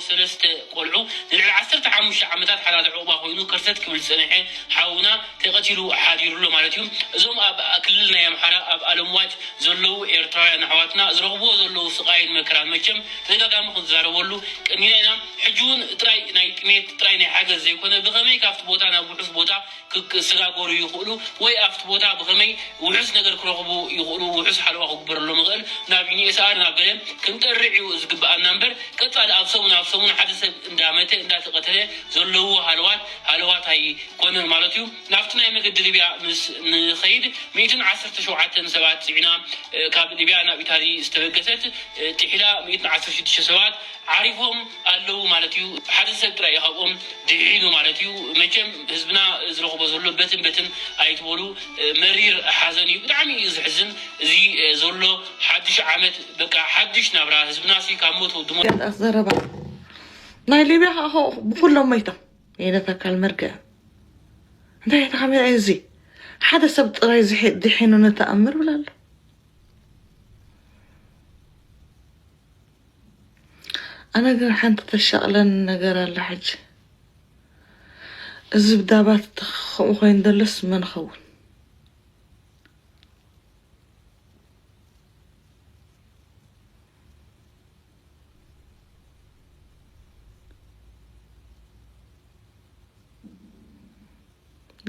ሰለስተ ቆልዑ ንልዕሊ ዓሰርተ ሓሙሽተ ዓመታት ሓታቲ ዑቕባ ኮይኑ ከርተት ክብል ዝጸንሐ ሓውና ተቐቲሉ ሓዲሩ ኣሎ ማለት እዩ። እዞም ኣብ ክልል ናይ ኣምሓራ ኣብ ኣለምዋጭ ዘለዉ ኤርትራውያን ኣሕዋትና ዝረኽብዎ ዘለዉ ስቓይን መከራን መቸም ተደጋጋሚ ክንዛረበሉ ቀኒና ኢና። ሕጂ እውን ጥራይ ናይ ጥሜት ጥራይ ናይ ሓገዝ ዘይኮነ ብኸመይ ካብቲ ቦታ ናብ ውሑስ ቦታ ክሰጋገሩ ይኽእሉ ወይ ኣብቲ ቦታ ብኸመይ ውሑስ ነገር ክረኽቡ ይኽእሉ፣ ውሑስ ሓለዋ ክግበረሎም ይኽእል፣ ናብ ዩኒኤስኣር ናብ ገለ ክንጠርዕ እዩ ዝግብኣና እምበር ቀጻሊ ኣብ ሰሙን ኣብ ሰሙን ሓደ ሰብ እንዳመተ እንዳተቐተለ ዘለዎ ሃለዋት ሃለዋት ኣይኮነን ማለት እዩ። ናብቲ ናይ መገዲ ሊብያ ምስ ንኸይድ ሚእትን ዓሰርተ ሸውዓተን ሰባት ጽዒና ካብ ሊብያ ናብ ኢታሊ ዝተበገሰት ጥሒላ ሚእትን ዓሰርተ ሽዱሽተ ሰባት ዓሪፎም ኣለዉ ማለት እዩ። ሓደ ሰብ ጥራይ እዩ ካብኦም ድሒኑ ማለት እዩ። መቸም ህዝብና ዝረኽቦ ዘሎ በትን በትን ኣይትበሉ። መሪር ሓዘን እዩ። ብጣዕሚ እዩ ዝሕዝን እዚ ዘሎ ሓድሽ ዓመት በቃ ሓድሽ ናብራ ህዝብና ሲ ካብ ሞት ወድሞ ዘረባ ናይ ሊብያ ከዓ ብኩሎም መይቶም የነታ ካል መርገ እንታይ ተካሜራ እዚ ሓደ ሰብ ጥራይ ድሒኑ ነተኣምር ብላለ ኣነ ግን ሓንቲ ተሻቕለን ነገር ኣላ ሕጂ። እዚ ብዳባት ከምኡ ኮይኑ ደለስ መን ኸውን?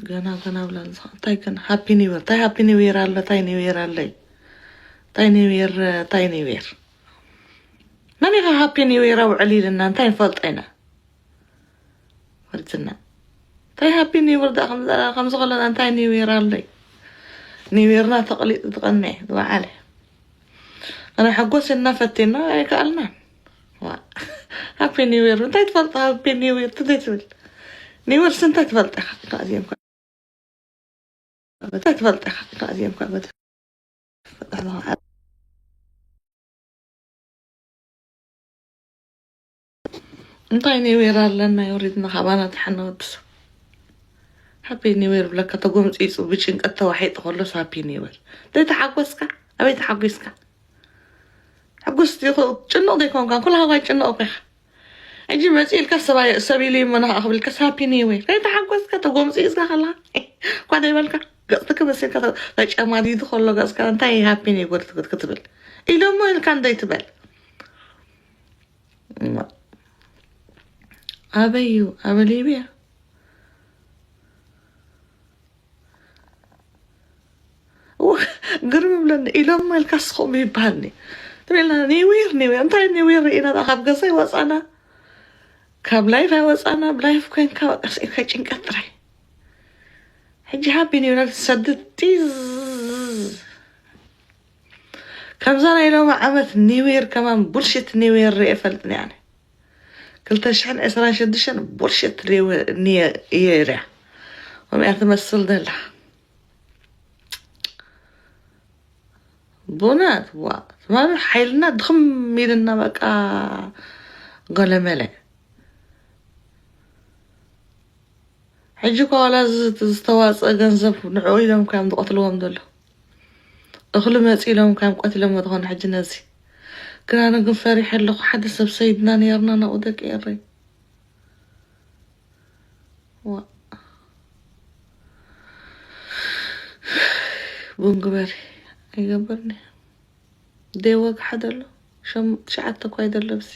ገና ገና ብላ እንታይ ግን ሃፒ ኒው ይር እንታይ ሃፒ ኒው ይር ኣለ እንታይ ኒው ይር ኣለይ እንታይ ኒው ይር እንታይ ኒው ይር መን ኢኻ ሃፒ ኒው ይር ኣውዕል ኢልና እንታይ ንፈልጦ ኢና ወርትና እንታይ ሃፒ ኒው ይር ዳ ከም ዘላ ከም ዝኾለና እንታይ ኒው ይር ኣለይ ኒው ይርና ተቕሊጡ ትቐንዐ ዝወዓለ ኣነ ሓጎስ እና ፈቴና ኣይከኣልናን ሃፒ ኒው ይር እንታይ ትፈልጥ ሃፒ ኒው ይር ትደይ ትብል ኒው ይርስ እንታይ ትፈልጥ ኢኻ እዚኦም እንታይ ትፈልጥ ኢኻ እዚኦም እንታይ ኒው ይር ኣለና ይወሪድና ካባና ተሓነ ወዲ ሰብ ሃፒ ኒው ይር ብለካ ተጎምፂፁ ብጭንቀት ተዋሒጡ ከሎስ ሃፒ ኒው ይር ዘይተሓጎስካ ኣበይ ተሓጒስካ ሕጉስ ጭኑቕ ዘይኮንካ ኩሉ ሃዋይ ጭኑቕ እኮ ኢኻ ሕጂ መፂ ኢልካ ሰብ ኢሉ እሞ ንኻ ክብልካ ሃፒ ኒው ይር ከይተሓጎስካ ተጎምፂፅካ ከለካ እኳ ዘይበልካ ገፅትክ መሲልካ ተጨማዲዱ ከሎ ገፅካ እንታይ ሃፒ ኒው ይር ክትብል ኢሎሞ ኢልካ እንደይትበል ኣበይ እዩ ኣብ ሊብያ ግርም ይብለኒ ኢሎም ኢልካ ስኹም ይበሃልኒ ትብልና ኒዊር ኒዊር እንታይ ኒዊር ርኢና ካብ ገዛ ይወፃና ካብ ላይፍ ኣይወፃና ብላይፍ ኮይንካ በቃ ስኢልካ ጭንቀት ጥራይ ሕጂ ሃቢ ኒውራ ትሰድድ ጢዝ ከምዛ ናይ ሎሚ ዓመት ኒው ይር ከማን ቡልሽት ኒው ይር ርኤ ፈልጥኒ ኣነ ክልተ ሽሕን ዕስራን ሽዱሽተን ቡልሽት ኒው ይር እያ ከምያ ትመስል ዘላ ብእውነት ዋ ትማሊ ሓይልና ድኽም ኢልና በቃ ገለመለ ሕጂ እኳ ዋላ ዝተዋፀ ገንዘብ ንዕኡ ኢሎም እኳ እዮም ዝቐትልዎም ዘሎ እኽሊ መፂ ኢሎም እኳ እዮም ቀቲሎም ዝኾነ ሕጂ ነዚ ግን ኣነ ግን ፈሪሐ ኣለኹ ሓደ ሰብ ሰይድና ነይርና ናብኡ ደቂ ኤረይ ቡን ግበሪ ኣይገብርኒ ደይ ወግሓ ደሎ ትሽዓተ እኳ ይደሎ ብዚ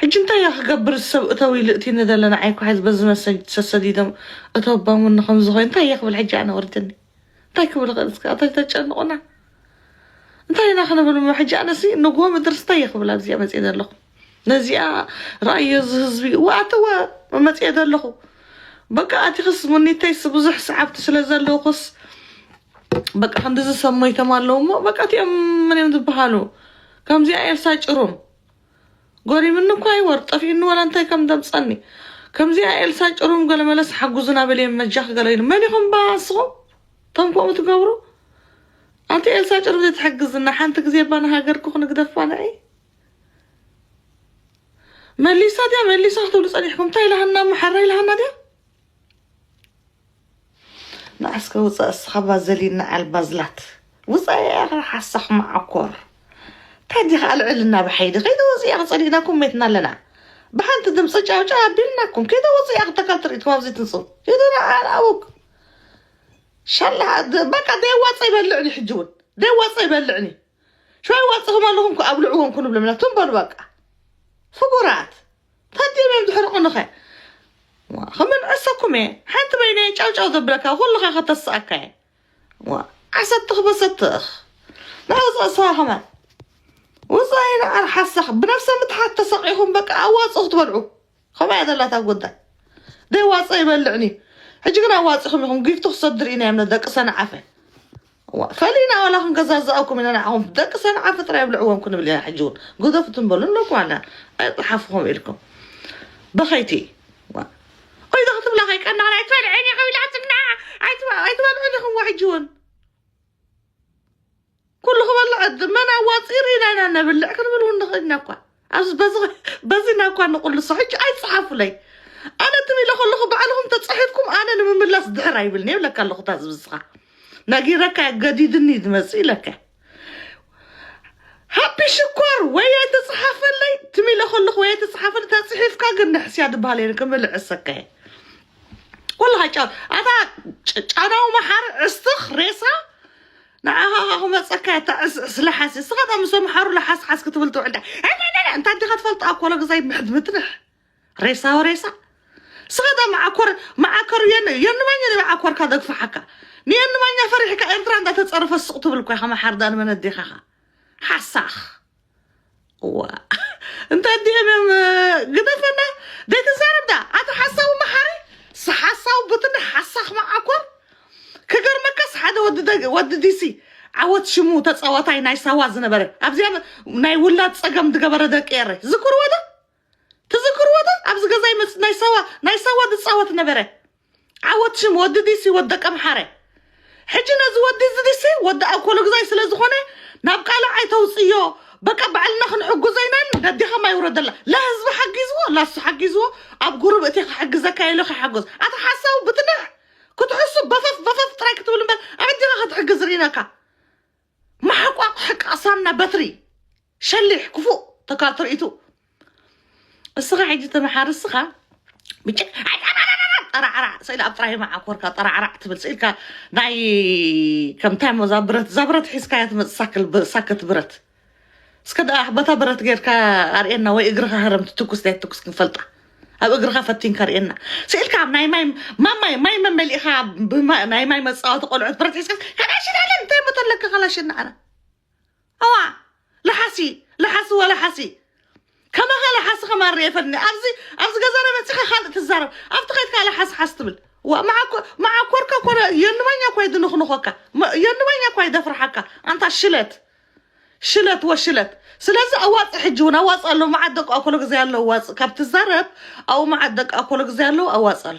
ሕጂ እንታይ እያ ክገብር ሰብ እተው ኢሉ እቲ ንደለ ንዓይ ኳ ሕዚ በዚ መሰጅ ሰሰዲዶም እተው ባሙኒ ከም ዝኾይ እንታይ እየ ክብል ሕጂ ኣነ ወርድኒ እንታይ ክብል ኽእል እስከ ኣታ ተጨንቑና እንታይ ኢና ክንብል እሞ ሕጂ ኣነሲ ንግሆ ምድርስ እንታይ እየ ክብል ኣብዚኣ መፅእ ዘለኹ ነዚኣ ረኣዮ እዚ ህዝቢ እዋ ኣተወ መመፅእ ዘለኹ በቃ ኣቲኽስ ሙኒተይስ ብዙሕ ሰዓብቲ ስለ ዘለውኹስ በቃ ክንድዚ ሰብ ሞይቶም ኣለዉ እሞ በቃ እቲኦም መን እዮም ዝበሃሉ ከምዚኣ ኤልሳ ጭሩም ጎሪምኒ እኳ ይወር ጠፊእኒ ወላ እንታይ ከም ደምፀኒ ከምዚኣ ኤልሳ ጭሩም ገለመለስ ሓጉዙና በልዮም መጃኽ ገለ ኢሉ መን ኢኹም ባ ንስኹም እቶም ከምኡ ትገብሩ ኣንቲ ኤልሳ ጭሩም ዘይትሕግዝና ሓንቲ ግዜ ባ ንሃገርኩ ክንግደፋ ንዒ መሊሳ ድያ መሊሳ ክትብሉ ፀኒሕኩም እንታይ ኢላሃና እሞ ሓራ ኢላሃና ድያ ንዓስከ ውፃእ እስኻ ባዘሊን ንዓል ባዝላት ውፃእ ሓሳኽ መዓኮር እታ ሕጂ ከዓ ልዕልና ብሓይሊ ከይተወፅእ እያ ክፀሊእናኩም ሜትና ኣለና። ብሓንቲ ድምፂ ጫውጫው ኣቢልናኩም ከይተወፅእ እያ ክተካል ትርኢትኩም ኣብዚ ትንፅው ሂዱና ኣናውክ ሻላ በቃ ደይዋፀ ይበልዕኒ ሕጂ እውን ደይዋፀ ይበልዕኒ ሽዋይ ዋፅኹም ኣለኹም ኣብልዕዎም ኩንብለምና ትም በሉ በቃ ፍጉራት ተዲም እዮም ድሕርቑንኸ ከምንዕሰኩም እየ ሓንቲ በይነ ጫውጫው ዘብለካ ኩልኻ ከተስኣካ እየ ዓሰትኽ በሰትኽ ናውፃእ ሰዋ ከማን ውፃኢ ንዓር ሓሳኽ ብነፍሰ ምትሓት ተሰቂኹም በቃ ኣዋፅኡ ክትበልዑ ከምኣ እያ ዘላታ ጉዳይ ደይዋፀ ይበልዕኒ ሕጂ ግን ኣዋፂኹም ኢኹም ጊፍቲ ክሰዱ ርኢና እዮም ደቂ ሰንዓፈ ፈሊና ዋላ ክንገዛዝኣኩም ኢና ንዓኹም ደቂ ሰንዓፈ ጥራይ ኣብልዕዎም ክንብል ኢና ሕጂ እውን ግደፉ ትንበሉ ኣለኩም ኣላ ኣይፅሓፍኹም ኢልኩም በኸይቲ ኦይ ዶ ክትብላ ከይቀናና ኣይትበልዕን ኢኹም ኢላትና ኣይትበልዑን ኢኹም ሕጂ እውን ኩሉ ክበልዕ መን ኣዋፂ ርኢና ኢና ነብልዕ ክንብል እውን ንኽእል ኢና እኳ ኣብዚ በዚ በዚና እኳ ንቁልሶ ሕጂ ኣይፅሓፉለይ ኣነ ትም ኢለ ከለኹ ባዕልኹም ተፃሒፍኩም ኣነ ንምምላስ ድሕር ኣይብልኒ ይብለካ ኣለኹ እታ ዝብዝኻ ነጊረካ ገዲድኒ ዝመፅእ ኢለካ ሃፒ ሽኮር ወይ ኣይተፅሓፈለይ ትም ኢለ ከለኹ ወይ ኣይተፅሓፈለይ ተፅሒፍካ ግን ንሕስያ ድበሃል የለ ክምልዕሰካ እየ ኩልኻ ጫ ኣታ ጫናዊ መሓሪ ዕስትኽ ሬሳ ንዓኻ ክመፀካ እያ እታ ዕስዕስ ለሓሲ እስኻ ዳ ምስ ኣምሓሩ ለሓስሓስ ክትብል ትውዕል እንታይ ዲኻ ትፈልጥ ኣኮሎ ግዛይ ምሕድምትንሕ ሬሳ ወሬሳ እስኻ ዳ መዓኮር መዓከሩ የንማኛ መዓኮርካ ደግፍሓካ ንየንማኛ ፈሪሕካ ኤርትራ እንዳተፀረፈ ስቕ ትብል እኳ ኢኻ መሓር ዳ ንመነዴኻኻ ሓሳኽ እዋ እንተ ኣዲኦም እዮም ግደፈና ዘይትዛረብ ዳ ኣቲ ሓሳዊ መሓሪ ሓሳዊ ብትኒ ሓሳኽ መዓኮር ክገርመካስ ሓደ ወዲ ዲሲ ዓወት ሽሙ ተፃዋታይ ናይ ሳዋ ዝነበረ ኣብዚኣ ናይ ውላድ ፀገም ዝገበረ ደቂ ኤረ ዝክርዎ ዶ ትዝክርዎ ዶ ኣብዚ ገዛ ይመፅእ ናይ ሳዋ ናይ ሳዋ ዝፃወት ነበረ ዓወት ሽም ወዲ ዲሲ ወዲ ደቀምሓረ ሕጂ ነዚ ወዲ እዚ ዲሲ ወዲ ኣኮሎ ግዛይ ስለ ዝኾነ ናብ ቃልዕ ኣይተውፅዮ በቃ ባዕልና ክንሕጉዞ ኢና ነዴኻ ማይ ውረደላ ላ ህዝቢ ሓጊዝዎ ላሱ ሓጊዝዎ ኣብ ጉሩብ እቲ ክሕግዘካ ኢሉ ክሓጎዝ ኣቲ ሓሳዊ ብትንሕ ክትሕሱ በፈፍ በፈፍ ጥራይ ክትብል እምበር ኣበዲኻ ክትሕግዝ ርኢናካ ማሕቋቕ ሕቃ ሳምና በትሪ ሸሊሕ ክፉእ ተካል ትርኢቱ እስኻ ሕጂ ተመሓር እስኻ ብጭ ጠራዕራዕ ስኢል ኣብ ጥራይ መዓኮርካ ጠራዕራዕ ትብል ስኢልካ ናይ ከምታይ ሞ ዛ ብረት ዛ ብረት ሒዝካያ ትመፅእ ሳክል ብ- ሳክት ብረት እስከ ደኣ በታ ብረት ጌርካ ኣርእየና ወይ እግርኻ ህረም ትትኩስ ናይ ትኩስ ክንፈልጣ ኣብ እግርኻ ፈቲንካ ርእየና ስኢልካ ኣብ ናይ ማይ ማማይ ማይ መመሊእኻ ብማ- ናይ ማይ መፃወቲ ቆልዑት ብረት ሒዝካ ካላሽን ኣለ እንታይ ሞ ተለካ ካላሽን ንዓና ኣዋ ለሓሲ ለሓሲ ወለሓሲ ከማኻ ለሓሲ ከማን ርኤ ፈኒ ኣብዚ ኣብዚ ገዛና መፂኻ ካልእ ትዛረብ ኣብቲ ከይድካ ለሓሲ ሓስ ትብል ዋ መዓኮ- መዓኮርካ ኮነ የንማኛ እኳ ይድንኽንኾካ መ- የንማኛ እኳ ይደፍርሓካ ኣንታ ሽለት ሽለት ወሽለት ስለዚ ኣዋፂ ሕጂ እውን ኣዋፂ ኣሎ መዓት ደቂ ኣኮሎ ግዜ ኣሎ ኣዋፂ ካብ ትዛረብ ኣብኡ መዓት ደቂ ኣኮሎ ግዜ ኣሎ ኣዋፂ ኣሎ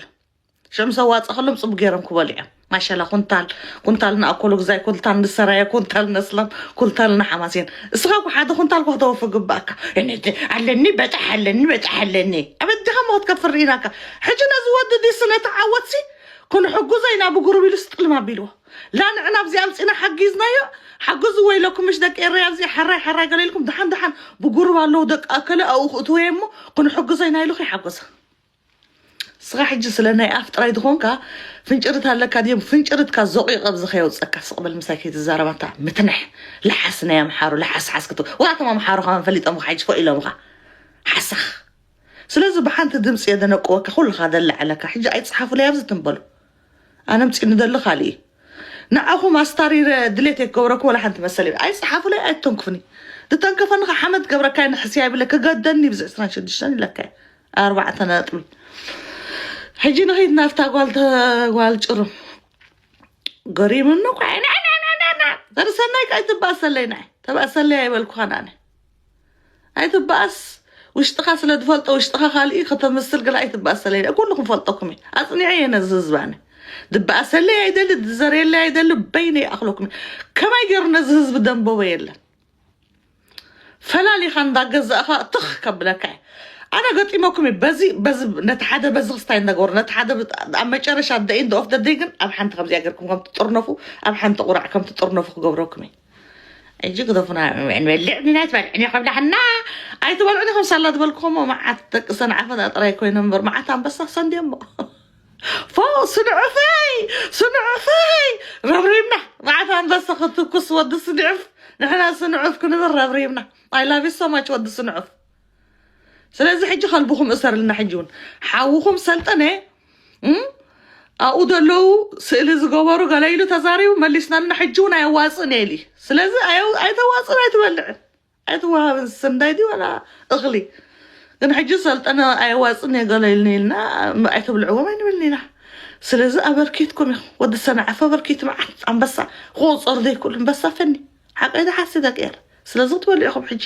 ሽዑ ምስ ኣዋፅእ ከሎም ፅቡቅ ገይሮም ክበሉ እዮም ማሻላ ኩንታል ኩንታል ንኣኮሎ ግዛይ ኩንታል ንሰራየ ኩንታል ነስላም ኩንታል ንሓማሴን እስኻ እኮ ሓደ ኩንታል እኮ ክተወፊ ግባእካ ኣለኒ በጣሕ ኣለኒ በጣሕ ኣለኒ ኣብ ኣዲኻ ሞ ክትከፍር ርኢናካ ሕጂ ነዚ ወዲ ዲስ ነቲ ዓወትሲ ክንሕጉዞ ኢና ብጉሩብ ኢሉ ስጥልም ኣቢልዎ ላ ንዕና ኣብዚ ኣምፂና ሓጊዝናዮ ሓግዝዎ ኢለኩም ምሽ ደቂ ኤረይ ኣብዚ ሓራይ ሓራይ ገለ ኢልኩም ደሓን ደሓን ብጉሩብ ኣለዉ ደቂ ኣከለ ኣብኡ ክእትወ እሞ ክንሕግዞ ኢና ኢሉ ከይሓጎዘ ስኻ ሕጂ ስለ ናይ ኣፍ ጥራይ ዝኾንካ ፍንጭርት ኣለካ ድዮም ፍንጭርትካ ዘቑቕ ኣብዚ ከየውፀካ ስቕ በል ምሳይ ከይትዛረባታ ምትንሕ ለሓስ ናይ ኣምሓሩ ለሓስሓስ ክት ዋላቶም ኣምሓሩ ከማን ፈሊጦም ሓጅፎ ኢሎምኻ ሓሳኽ ስለዚ ብሓንቲ ድምፂ የደነቅወካ ኩልኻ ደላዕለካ ሕጂ ኣይፅሓፉለይ ኣብዚ ትንበሉ ኣነ ምፂ ንደሊ ካልእ እዩ ንዓኹም ኣስታሪረ ድሌት የክገብረኩ ወላ ሓንቲ መሰል ኣይፅሓፉለይ ኣይተንክፉኒ ዝተንከፈንኻ ሓመድ ገብረካይ ንሕስያ ይብለ ክገደኒ ብዚ ዕስራን ሽዱሽተን ይለካ ኣርባዕተ ነጥቢ ሕጂ ንኸይድ ናብታ ጓል ተ- ጓል ጭሩም ገሪምኒ እኮ ናይ ናይ ናይ ናይ ናይ ናይ ዘርሰናይ ካ ኣይትባእሰለይ ናይ ተባእሰለይ ኣይበልኩኻን ኣነ ኣይትባእስ ውሽጥኻ ስለ ዝፈልጦ ውሽጥኻ ካልእ ከተምስል ግላ ኣይትባእሰለይ ናይ ኩሉ ክንፈልጠኩም እዩ ኣፅኒዐ እየ ነዚ ህዝቢ ኣነ ድባእሰለይ ኣይደሊ ድዘርየለይ ኣይደሊ በይነ ይኣኽለኩም እዩ ከመይ ገይሩ ነዚ ህዝቢ ደንበቦ የለን ፈላሊኻ እንዳገዛእኻ ትኽ ከብለካ እየ ኣነ ገጢመኩም እዩ በዚ በዚ ነቲ ሓደ በዚ ክስታይ እንዳገበሩ ነቲ ሓደ ኣብ መጨረሻ ደኢን ኦፍ ደደይ ግን ኣብ ሓንቲ ከምዚኣ ገርኩም ከም ትጥርነፉ ኣብ ሓንቲ ቁራዕ ከም ትጥርነፉ ክገብረኩም እዩ ሕጂ ግደፉና። ንበልዕ ዲና ኣይትበልዕን ኢኹም ዳሕና ኣይትበልዑን ኢኹም። ሳላ ዝበልኩኹም መዓት ደቂ ሰንዓፈ ጥራይ ኮይኖም እምበር መዓት ኣንበሳ ክሰንድዮ እሞ። ፎ ስንዑፈይ ስንዑፈይ ረብሪብና። መዓት ኣንበሳ ክትኩስ ወዲ ስንዑፍ፣ ንሕና ስንዑፍ ክንብል ረብሪብና። I love you so much ወዲ ስንዑፍ። ስለዚ ሕጂ ከልብኹም እሰርልና። ሕጂ እውን ሓውኹም ሰልጠነ እም፣ ኣብኡ ዘለዉ ስእሊ ዝገበሩ ገለ ኢሉ ተዛሪቡ መሊስናልና። ሕጂ እውን ኣየዋፅእን እየ ኢሊ። ስለዚ ኣየ- ኣይተዋፅእን ኣይትበልዕን ኣይትወሃብን ስንዳይ ድዩ ዋላ እኽሊ። ግን ሕጂ ሰልጠነ ኣየዋፅእን እየ ገለ ኢልኒ ኢልና ኣይትብልዕዎም ኣይንብልን ኢና። ስለዚ ኣበርኪትኩም ኢኹም። ወዲ ሰንዓፈ ኣበርኪቱ መዓት ኣንበሳ ክቑፀር ዘይክእሉ ኣንበሳ ፈኒ ሓቀይ ዝሓሲ ደቂ ኤር። ስለዚ ክትበልዑ ኢኹም። ሕጂ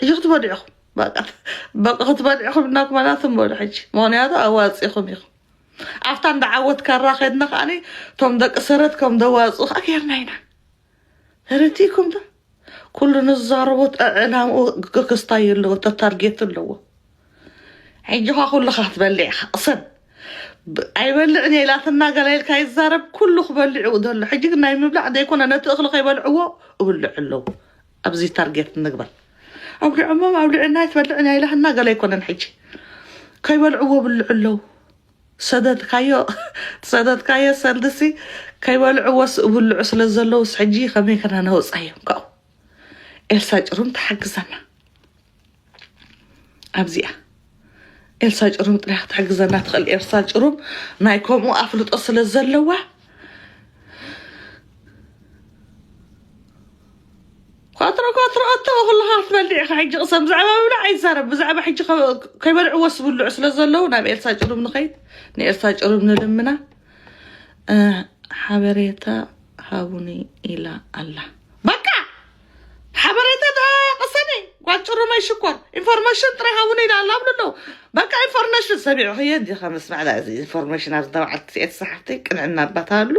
ሕጂ ክትበልዑ ኢኹም። በቃ በቃ ክትበልዑ ኢኹም እናኩመናትም በሉ ሕጂ። ምኽንያቱ ኣዋፂኹም ኢኹም። ኣብታ እንዳዓወት ካራ ከድና ከዓኒ እቶም ደቂ ሰረት ከም ደዋፅኡ ከዓ ጌርና ኢና። ተረቲእኩም ዶ? ኩሉ ንዛረቦ ዕላምኡ ክስታይ ኣለዎ፣ ተታርጌት ኣለዎ። ሕጂ ኸ ኩልኻ ክትበልዕ ኢኻ። እሰን ብ- ኣይበልዕን እየ ኢላትና ገለ ኢልካ ይዛረብ፣ ኩሉ ክበልዕ እዩ ዘሎ። ሕጂ ግን ናይ ምብላዕ ዘይኮነ ነቲ እኽሊ ከይበልዕዎ እብልዑ ኣለዉ። ኣብዚ ታርጌት ንግበር። ኣብልዖሞም ኣብልዕና ኣይትበልዕን እያ ኢላትና ገለ ኣይኮነን። ሕጂ ከይበልዕዎ እብልዑ ኣለዉ። ሰደድካዮ ሰደድካዮ ሰልድሲ ከይበልዕዎስ እብልዑ ስለ ዘለውስ ሕጂ ከመይ ከና ነውፃዮም ካብኡ። ኤልሳ ጭሩም ትሓግዘና ኣብዚኣ። ኤልሳ ጭሩም ጥራሕ ክትሕግዘና ትኽእል። ኤልሳ ጭሩም ናይ ከምኡ ኣፍልጦ ስለ ዘለዋ። ኳትሮ ኳትሮ ኣቶ ኩልኻ ክትበልዕ ኢኻ። ሕጂ ቅሰን ብዛዕባ ምብላዕ ኣይዛረብ። ብዛዕባ ሕጂ ከ- ከይበልዕዎ ስብልዑ ስለ ዘለዉ ናብ ኤልሳ ጭሩም ንኸይድ፣ ንኤልሳ ጭሩም ንልምና። እ፣ ሓበሬታ ሃቡኒ ኢላ ኣላ። በቃ ሓበሬታ ደኣ ቅሰኒ ጓል ጭሩመይ ሽኮር ኢንፎርሜሽን ጥራይ ሃቡኒ ኢላ ኣላ ኣብሉ ኣለዉ። በቃ ኢንፎርሜሽን ሰሚዕኽዮ እንዲኻ ምስማዕ ዳ እዚ ኢንፎርሜሽን ኣብ ዝተባዕልቲ ስኤት ሰሓብቲ ቅንዕና ኣባታ ኣሉ።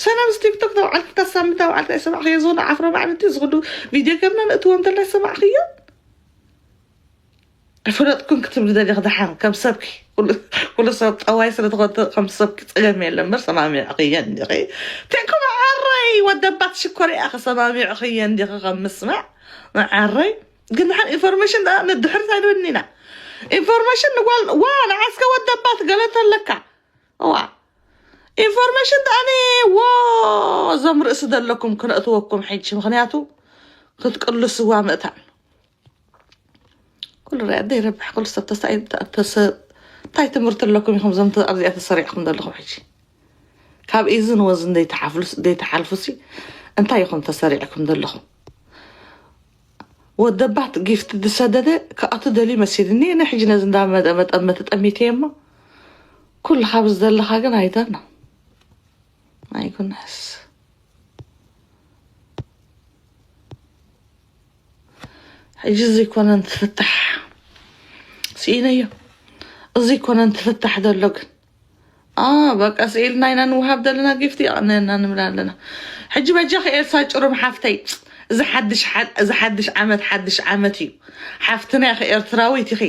ሰላም ቲክቶክ ተባዕልቲ ተሳሚ ተባዕልቲ ኣይሰማዕኽዮ ዝኾነ ዓፍሮ ባዕልቲ ዝኽሉ ቪድዮ ገርና ንእትዎ እንተላይ ሰማዕኽዮ። ኣይፈለጥኩን ክትብሊ ደሊኺ ደሓን ከም ሰብኪ ኩሉ ሰብ ጠዋይ ስለ ዝኾነ ከም ሰብኪ ጸገም የለን እምበር ሰማሚዕኽዮ እንዲኺ። ቴንኩም ዓረይ ወደባት ሽኮር እያ ከሰማሚዕኽዮ እንዲኺ ከም ምስማዕ መዓረይ። ግን ደሓን ኢንፎርሜሽን ደኣ ንድሕሪት ኣይንብልን ኢና። ኢንፎርሜሽን ንጓል ዋ ንዓስከ ወደባት ገለ ተለካ እዋ ኢንፎርሜሽን ደኣኒ ዎ እዞም ርእሲ ዘለኩም ክነእትወኩም ሕጂ ምኽንያቱ ክትቅልስዋ ምእታን ኩሉ ርያ ደይረብሕ ኩሉ ሰብ ተሳይ እንታይ ትምህርቲ ኣለኩም ኢኹም ዘምተ ኣብዚኣ ተሰሪዕኩም ዘለኹም ሕጂ ካብ ኢዝን ወዝን ዘይተሓፍሉስ ዘይተሓልፉሲ እንታይ ኢኹም ተሰሪዕኩም ዘለኹም ወደባት ጊፍት ዝሰደደ ክኣቱ ደልዩ መሲልኒ እነ ሕጂ ነዚ እንዳመጠመጠመ ተጠሚተ እሞ ኩሉ ካብ ዘለኻ ግን ኣይተና ኣይኩነስ ሕጂ እዚ ኮነን ትፍታሕ ስኢነዮ እዚ ኮነን ትፍታሕ ዘሎ ግን በቃ ስኢልና ኢና ንውሃብ ዘለና ጊፍቲ ይቐነና ንብል ኣለና ሕጂ በጃኺ ኤልሳ ጭሩም ሓፍተይ እዚ ሓድሽ ዓመት ሓድሽ ዓመት እዩ ሓፍትና ኢኺ ኤርትራዊት ኢኺ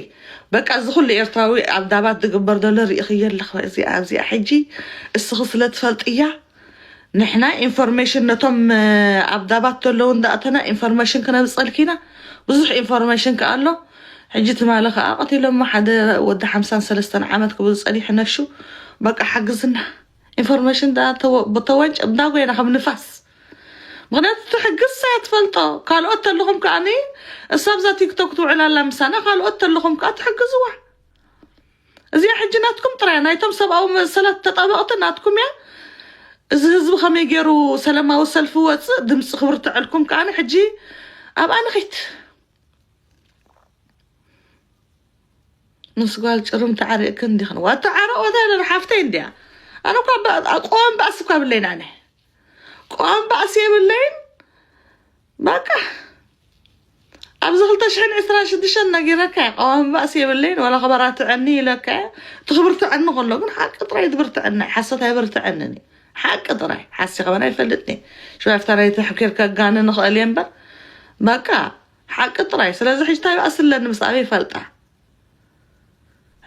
በቃ እዚ ኩሉ ኤርትራዊ ኣብ ዳባት ዝግበር ዘሎ ርኢኽዮ ኣለኹ እዚኣ ኣብዚኣ ሕጂ እስኺ ስለ ትፈልጥያ ንሕና ኢንፎርሜሽን ነቶም ኣብ ዳባት ዘለዉ እንዳእተና ኢንፎርሜሽን ክነብፀልኪና ብዙሕ ኢንፎርሜሽን ከኣ ኣሎ ሕጂ ትማሊ ከኣ ቀቲሎሞ ሓደ ወዲ ሓምሳን ሰለስተን ዓመት ክብል ፀኒሑ ነሹ በቃ ሓግዝና ኢንፎርሜሽን ብተወንጨ እንዳጎይና ከም ንፋስ ምክንያቱ ትሕግዝ ሳያ ትፈልጦ ካልኦት ተለኹም ከኣ እሳ ብዛ ቲክቶክ ትውዕል ኣላ ምሳና ካልኦት ተለኹም ከኣ ትሕግዝዋ እዚኣ ሕጂ ናትኩም ጥራያ ናይቶም ሰብኣዊ መሰላት ተጣበቕቲ ናትኩም እያ እዚ ህዝቢ ከመይ ገይሩ ሰላማዊ ሰልፊ ወፅእ ድምፂ ክብርትዐልኩም ከኣ ሕጂ ኣብኣ ንኺት ምስ ጓል ጭሩም ተዓሪቕክን ዲኽን ዋ ተዓረቕ ወታ ኢለን ሓፍተይ እንድያ ኣነ እኳ ቆም ባእሲ እኳ ብለይን ኣነ ቆም ባእሲ የብለይን በቃ ኣብዚ ክልተ ሽሕን ዕስራን ሽዱሽተን ነጊረካ እየ ቀዋሚ ባእሲ የብለይን ዋላ ክበራትዐኒ ኢለካ እየ እቲ ክብርትዐኒ ከሎ ግን ሓቂ ጥራይ ትብርትዐኒ ሓሶት ኣይብርትዐንን እዩ ሓቂ ጥራይ ሓሲ ከበና ይፈልጥኒ ሽባፍታ ናይ ተሕኪር ከጋኒ ንኽእል እየ እምበር በቃ ሓቂ ጥራይ ስለዚ ሕጂ ታይ ባእሲ ኣለኒ ምስ ኣበይ ይፈልጣ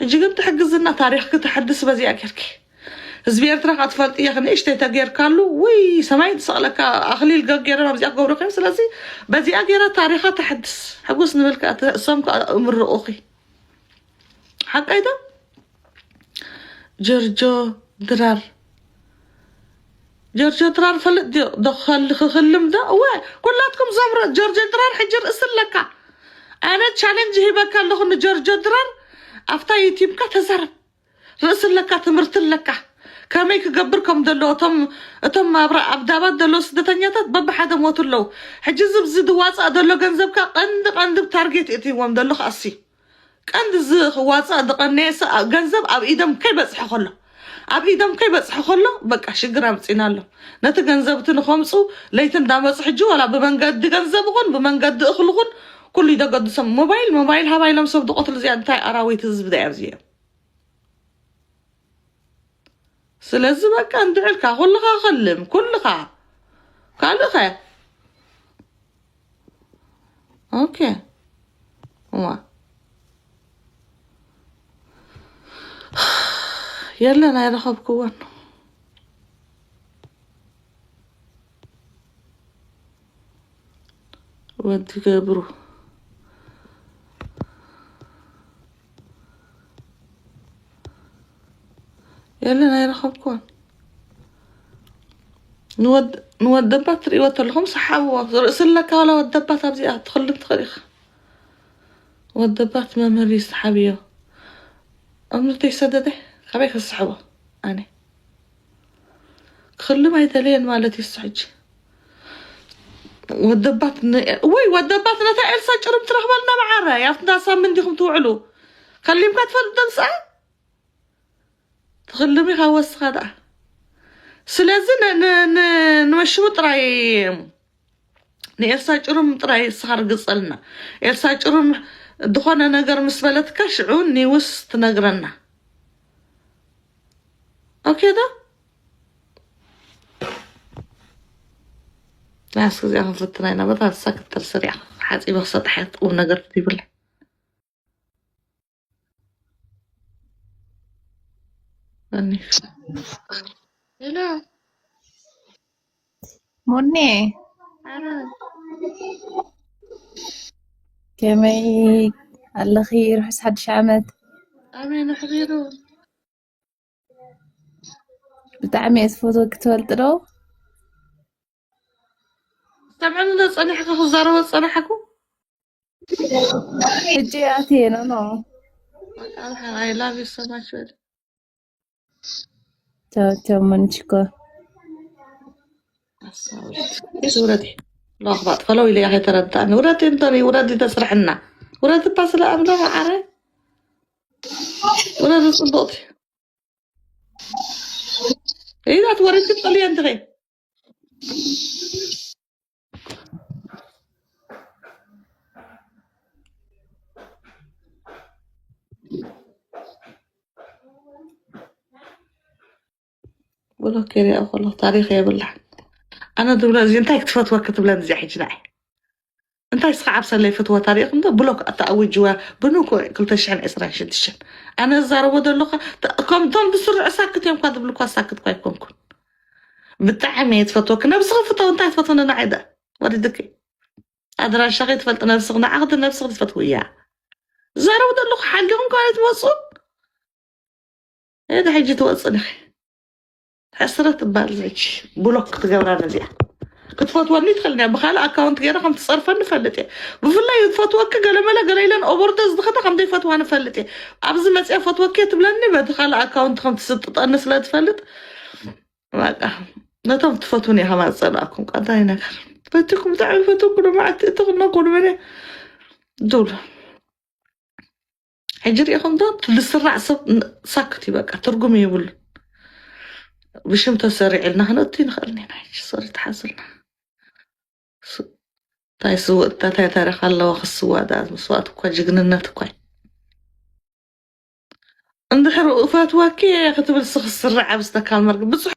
ሕጂ ግን ትሕግዝና ታሪኽኪ ተሐድስ በዚኣ ጌርኪ ህዝቢ ኤርትራ ከዓ ትፈልጥዮ ክንእሽተይ ተጌርካሉ ውይ ሰማይ ትሰቕለካ ኣኽሊል ገጌሮም ኣብዚኣ ክገብሩ ኮይም ስለዚ በዚኣ ገይራ ታሪኻ ተሐድስ ሕጉስ ንብል ከዓ እሶም ከዓ እምርቑኺ ሓቀይ ዶ ጀርጆ ድራር ጀርጆ ድራር ፈልጥ ድዮ ዶ ክኸል- ክኽልም ዶ እወ ኩላትኩም ዞም ረ- ጀርጆ ድራር ሕጂ ርእሲ ኣለካ ኣነ ቻሌንጅ ሂበካ ኣለኹ ንጀርጆ ድራር ኣብታ ዩቲብካ ተዛረብ ርእሲ ኣለካ ትምህርቲ ኣለካ ከመይ ክገብር ከም ዘለዎ እቶም እቶም ኣብራ ኣብ ዳባት ዘለዎ ስደተኛታት በብሓደ ሞቱ ኣለዉ ሕጂ እዚ ብዚ ዝዋፃእ ዘሎ ገንዘብካ ቀንዲ ቀንዲ ታርጌት እትይዎም ዘለኹ ኣሲ ቀንዲ እዚ ክዋፃእ ዝቐነየ ገንዘብ ኣብ ኢዶም ከይበፅሐ ከሎ ኣብ ኢዶም ከይበፅሐ ከሎ በቃ ሽግር ኣምፂና ኣሎ ነቲ ገንዘብ እቲ ንኸምፁ ለይቲ እንዳመፁ ሕጂ ዋላ ብመንገዲ ገንዘብ ይኹን ብመንገዲ እኽሊ ይኹን ኩሉ ይደገድሶም ሞባይል ሞባይል ሃባ ኢሎም ሰብ ዝቐትሉ እዚኣ እንታይ ኣራዊት ህዝቢ ዳ ኣብዚ እዮም ስለዚ በቃ እንድዕልካ ኩልኻ ኸልም ኩልኻ ካልእኸ ኦኬ እዋ የለን ኣይረኸብክዎን ወዲ ገብሩ የለን ኣይረኸብክዎን ንወደባት ትርእይዎ ተለኹም ሰሓብዎ ርእሲ ኣለካ ዋላ ወደባት ኣብዚኣ ትኽልም ትኽእል ኢኻ ወደባት መምህር ይስሓብዮ እምርተይ ሰደደ ካበይ ከስሕቦ ኣነ ክኽልም ኣይደለየን ማለት እዩ ሕጂ ወደባት ወይ ወደባት ነታ ኤልሳ ጭርም ትረኽበልና መዓረ ያብትና ሳምን ዲኹም ትውዕሉ ከሊምካ ትፈልጥ ደምስኣ ትኽልም ኢኻ ወስኻ ደኣ ስለዚ ንመሽሙ ጥራይ ንኤልሳ ጭሩም ጥራይ እስኻ ርግጸልና ኤልሳ ጭሩም ዝኾነ ነገር ምስ በለትካ ሽዑ ኒውስ ትነግረና ኦኬ ዶ ላስ እዚኣ ክንፍትና ኢና በታ ንሳ ክትተርሰር እያ ሓፂበ ክሰጥሐት ቁም ነገር ይብላ ሞኔ ከመይ ኣለኺ ርሑስ ሓድሽ ዓመት ኣሜን ኣሕቢሩ ብጣዕሚ እየ ዝፈትወኪ ትፈልጢ ዶ ሰምዕኒ ዶ ፀኒሕኪ ክዛረቦ ዝፀናሕኩ ሕጂ ኣትየ ኖ ኖ I love you so much በል ቻው ቻው መንችኮ ውረዲ ለኽባጥ ፈለው ኢለ ከይተረዳእኒ ውረዲ እንተኒ ውረዲ ተስርሕና ውረዲ እባ ስለ ኣምዶ መዓረ ውረዲ ፅቡቕቲ ኢዛ ትወሪድ ክትጠልየ እንትኸይ ብሎክ የሪኣ ከሎ ታሪክ የብላ ኣነ ዝብሎ እዚ እንታይ ክትፈትወ ክትብለን እዚኣ ሕጂ ንዓይ እንታይ ስኻ ዓብሰለይ ፈትወ ታሪክ እንዶ ብሎክ ኣተኣዊጅዋ ብንኩዕ ክልተ ሽሕን ዕስራን ሽዱሽተን ኣነ ዝዛረቦ ዘለኹ ከምቶም ብስሩዕ ሳክት እዮም ኳ ዝብልኳ ሳክት ኳ ኣይኮንኩን ብጣዕሚ እየ ትፈትወኪ ነብስኺ ፍተው እንታይ ትፈትወኒ ንዓይ ደኣ ወሪድኪ ኣድራሻኺ ትፈልጢ ነብስኺ ንዓኺ ነብስኺ ትፈትውያ ዝዛረቡ ዘለኹ ሓሊኹም ካብ ኣይትመፁን እደ ሕጂ ትወፅን ኢኺ ሕስረት ትበሃል ሕጂ ብሎክ ክትገብራ ነዚኣ ክትፈትወኒ ትኽእል እያ ብካልእ ኣካውንት ገይረ ከም ትፀርፈኒ ፈልጥ እየ ብፍላይ ዝፈትወኪ ገለመለ ገለ ኢለን ኦቦርደ ዝኸተ ከም ዘይፈትዋ ንፈልጥ እየ ኣብዚ መፅያ ፈትወኪ ትብለኒ በቲ ካልእ ኣካውንት ከም ትስጥጠኒ ስለ ትፈልጥ በቃ ነቶም ትፈትዉኒ ኢኻ ማፀላእኩም ቀዳይ ነገር ፈትኩም ብጣዕሚ ፈትኩ ንመዓልቲ እቲ ክነኩ ንመነ ዱል ሕጂ ሪኢኹም ዶ ትልስራዕ ሰብ ሳክት እዩ በቃ ትርጉም ይብሉ ብሽም ተሰሪዕ ኢልና ክነእቱ ንኽእል ኢና ሕጂ ሶሪ ተሓዝልና እንታይ ስውእ እንታይ ታሪክ ኣለዋ ክስዋ ዳ መስዋእት እኳ ጅግንነት እኳ እንድሕር እፈትወኪ ክትብል ስኽስርዕ ኣብ ዝተካል መርግ ብፁሕ